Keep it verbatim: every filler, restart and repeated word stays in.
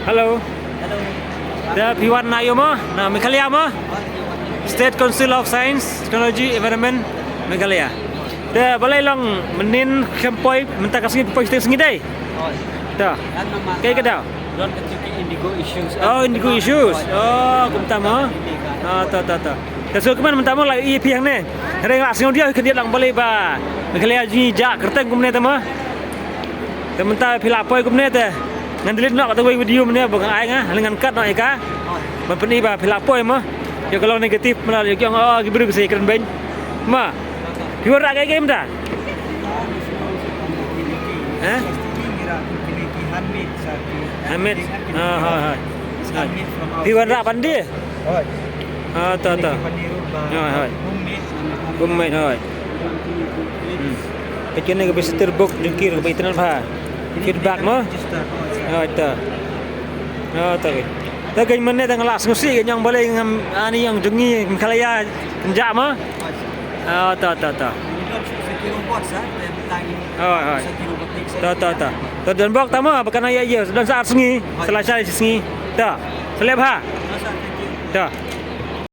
Hello. Hello. Te phi wan na ïa mo, na Meghalaya mo? State Council of Science, Technology, Environment, Meghalaya. Te balei long mynnin khlem poi, mynta ka sngi poi state sngi dei. Te. Kaei ka daw? Don ka tiki indigo issues. Oh, indigo issues. Oh, kumta mo. Ah, to, to, to. Te sngewkmen mynta mo la ïa phi hangne. Hynrei nga sngewdiaw khyndiat lang balei ba Meghalaya jingïaid kyrteng kumne te mo. Te mynta phi la poi kumne te ngan delete noh kawei video mynne ba ngan ai nga, lane ngan cut noh ïa ka. Ban pyni ba phi la poi mo. Ïoh ka long negative mo, ïoh ki ong, oh, ki briew ki sa ïakren beiñ. Ma. Phi wanrah kaei kaei mynta? Eh? Handmade. Ah, hoi, hoi. Phi wanrah ban die? Ah, to, to. Hoi, hoi. Homemade, hoi. Hmm. Te kine ka bishar book jong ki kaba itynnad bha. Feedback mo? Hoi, to. Oh, to. Te ka mynne te nga la sngewsih ka ïong balei ngam ani ïong jong ngi Meghalaya kynjah mo? Oh, to, to, to. Hoi, hoi. To, to, to. To don bok ta mo ba kan ïa ïa don sa ar sngi, sa lai sa sngi. To. Sa leh bha. To.